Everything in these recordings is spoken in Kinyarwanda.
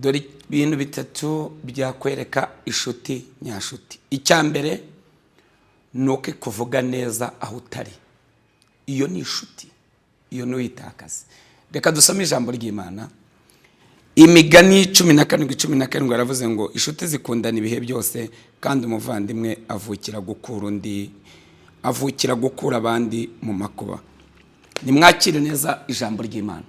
Dore ibintu bitatu byakwereka inshuti nyashuti. Icya mbere ni uko ikuvuga neza aho utari. Iyo ni inshuti, iyo ntuyitakaze. Reka dusome ijambo ry'Imana. Imigani 17:17 aravuze ngo: "Inshuti zikundana ibihe byose, kandi umuvandimwe avukira gukura undi, avukira gukura abandi mu makuba." Nimwakire neza ijambo ry'Imana.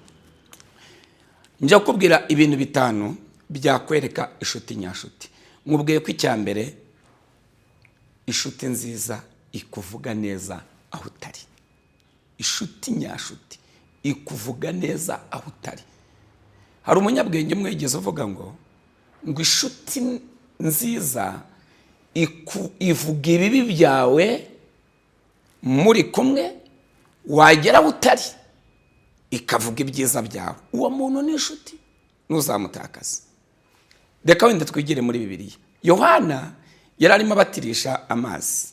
Njya kubwira ibintu bitanu byakwereka inshuti nyashuti. Nkubwiye ko icya mbere, inshuti nziza ikuvuga neza aho utari. Inshuti nyashuti ikuvuga neza aho utari. Hari umunyabwenge umwe wigeze uvuga ngo inshuti nziza ivuga ibibi byawe muri kumwe, wagera aho utari ikavuga ibyiza byawe. Uwo muntu ni inshuti, ntuzamutakaze. Reka wenda twigire muri Bibiliya. Yohana yari arimo abatirisha amazi,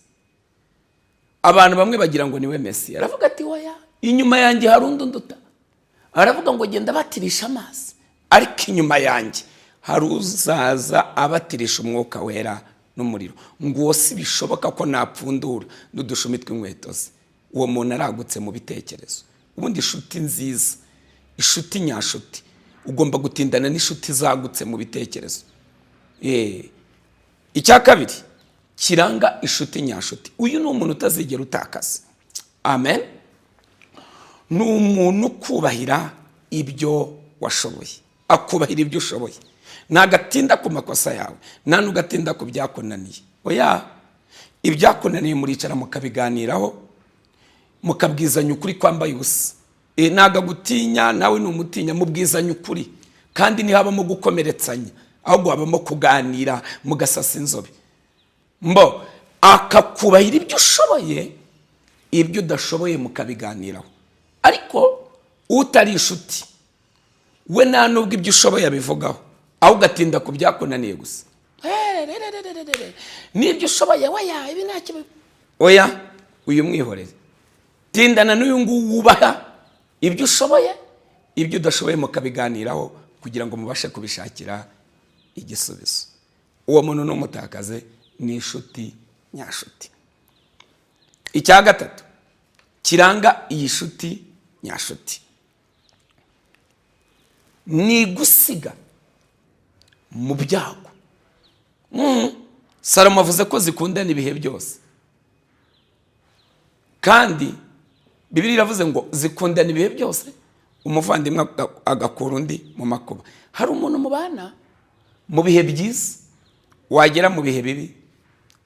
abantu bamwe bagira ngo niwe Mesiya. Aravuga ati: "Oya, inyuma yanjye hari undi unduta." Aravuga ngo: "Genda batirisha amazi, ariko inyuma yanjye hari uzaza abatirisha Umwuka Wera n'umuriro, ngo uwo si bishoboka ko napfundura n'udushumi tw'inkweto ze." Uwo muntu aragutse mu bitekerezo. Ubundi inshuti nziza, inshuti nyashuti, ugomba gutindana n'inshuti zagutse mu bitekerezo. Icya kabiri kiranga inshuti nyashuti, uyu ni umuntu utazigera utakaza. Amen. Ni umuntu ukubahira ibyo washoboye, akubahira ibyo ushoboye. Ntabwo atinda ku makosa yawe, nta nubwo atinda ku byakunaniye. Oya, ibyakunaniye muricara mukabiganiraho, mukabwizanya ukuri kwambaye ubusa. Ntabwo agutinya, nawe numutinya, mubwizanya ukuri, kandi ntihabamo gukomeretsanya, ahubwo habamo kuganira mugasasa inzobe. Mbo akakubahira ibyo ushoboye, ibyo udashoboye mukabiganiraho. Ariko utari inshuti we, nta nubwo ibyo ushoboye abivugaho, ahubwo atinda ku byakunaniye gusa. N'ibyo ushoboye, weya, ibi nta kibazo. Oya, uyu mwihorere. Tindana n'uyu nguyu wubaha ibyo ushoboye, ibyo udashoboye mukabiganiraho kugira ngo mubashe kubishakira igisubizo. Uwo muntu numutakaze, ni inshuti nyashuti. Icya gatatu kiranga iyi shuti nyashuti ni gusiga mu byago. Salomo avuze ko zikundana ibihe byose, kandi Bibiliya iravuze ngo zikundana ibihe byose, umuvandimwe agakura undi mu makuba. Hari umuntu mubana mu bihe byiza, wagera mu bihe bibi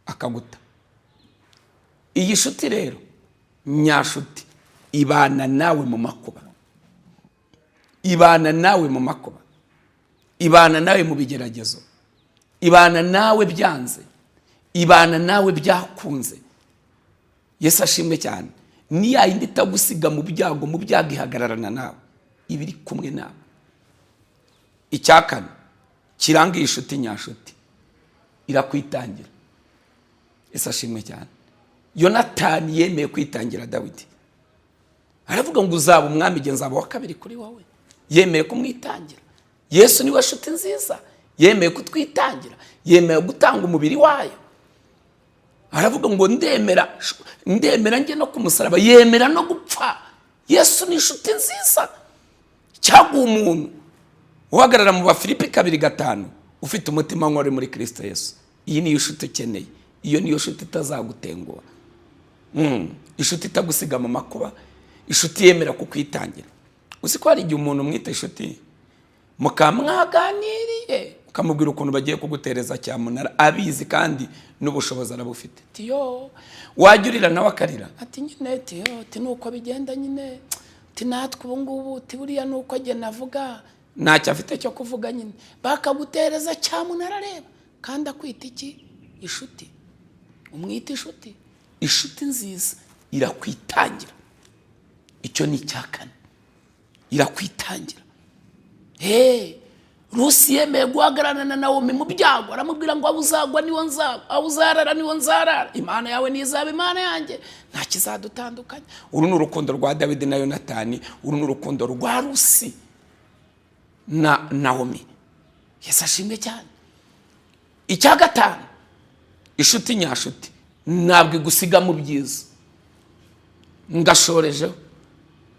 akaguta. Iyi shuti rero nyashuti ibana nawe mu makuba, ibana nawe mu makuba, ibana nawe mu bigeragezo, ibana nawe byanze, ibana nawe byakunze. Yesu ashimwe cyane. Ni ya yindi itagusiga mu byago, mu byago ihagararana nawe, iba iri kumwe nawe. Icya kane kiranga iyi shuti nyashuti, irakwitangira. Yesu ashimwe cyane. Yonatani yemeye kwitangira Dawidi. Aravuga ngo: "Uzaba umwami, igihe nzaba uwa kabiri kuri wowe." Yemeye kumwitangira. Yesu niwe shuti nziza, yemeye kutwitangira, yemeye gutanga umubiri wayo. Aravuga ngo: "Ndemera, ndemera njye no ku musaraba." Yemera no gupfa. Yesu ni inshuti nziza. Cyaguha umuntu uhagarara mu Bafilipi 2:5, ufite umutima nk'uwari muri Kirisito Yesu. Iyi niyo nshuti ukeneye. Iyo niyo nshuti itazagutenguha. Inshuti itagusiga mu makuba, inshuti yemera kukwitangira. Uzi ko hari igihe umuntu umwita inshuti, mukaba mwaganiriye, ukamubwira ukuntu bagiye kugutereza cyamunara, abizi kandi n'ubushobozi arabufite. Tiyo wajya urira nawe akarira, ati: "Nyine tiyo, ti nuko bigenda nyine, ti natwe ubu ngubu, ti buriya nuko njye navuga ntacyo afite cyo kuvuga nyine." Bakagutereza cyamunara, areba kandi akwita iki? Inshuti. Umwita inshuti. Inshuti nziza irakwitangira. Icyo ni icya kane, irakwitangira. Hey, Rusi yemeye guhagararana na Nawomi mu byago. Aramubwira ngo: "Aho uzagwa niwo nzaba, aho uzarara niwo nzarara, Imana yawe ntizaba Imana yanjye, nta kizadutandukanya." Uru ni urukundo rwa Dawidi na Yonatani, uru ni urukundo rwa Rusi na Nawomi. Yesu ashimwe cyane. Icya gatanu, inshuti nyashuti ntabwo igusiga mu byiza. Ngashorejeho,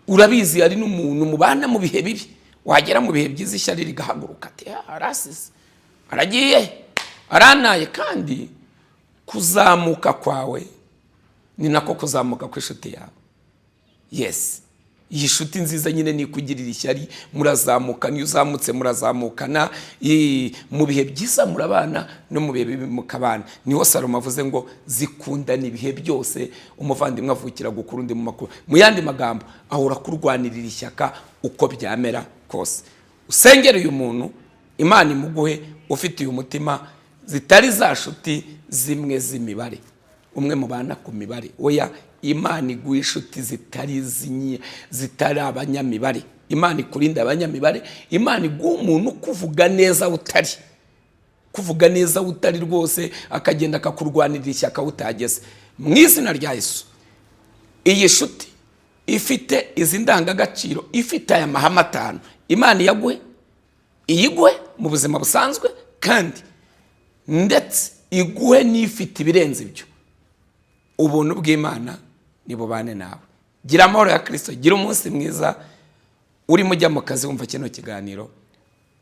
urabizi, hari n'umuntu mubana mu bihe bibi, wagera mu bihe byiza ishyari rigahaguruka, ati: "Ah, arasize, aragiye, arantaye." Kandi kuzamuka kwawe ni nako kuzamuka kw'inshuti yawe. Yes, iyi shuti nziza nyine ni ikugirira ishyari, murazamuka. Niyo uzamutse murazamukana. Mu bihe byiza murabana, no mu bihe bibi mukabana. Niho Salomo avuze ngo zikundana ibihe byose, umuvandimwe avukira gukura undi mu makuru. Mu yandi magambo, ahora kurwanirira ishyaka uko byamera kose. Usengere uyu muntu, Imana imuguhe ufite uyu mutima, zitari za shuti zimwe z'imibare, umwe mubana ku mibare. Oya, Imana iguha inshuti zitari zinye, zitari abanyamibare. Imana ikurinda abanyamibare. Imana iguha umuntu kuvuga neza utari, kuvuga neza utari rwose, akagenda akakurwanirira ishyaka utageze, mu izina rya Yesu. Iyi shuti ifite izi ndangagaciro, ifite aya mahame atanu, Imana iyaguhe, iyiguhe mu buzima busanzwe, kandi ndetse iguhe n'ifite ibirenze ibyo. Ubuntu bw'Imana nibubane nawe. Gira amahoro ya Kirisito, gira umunsi mwiza. Urimo ujya mu kazi, wumva kino kiganiro,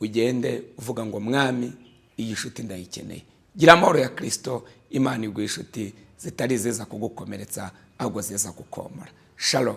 ugende uvuga ngo: "Mwami, iyi shuti ndayikeneye." Gira amahoro ya Kirisito. Imana iguha inshuti zitari iziza kugukomeretsa, ahubwo ziza kukomora. Shalom.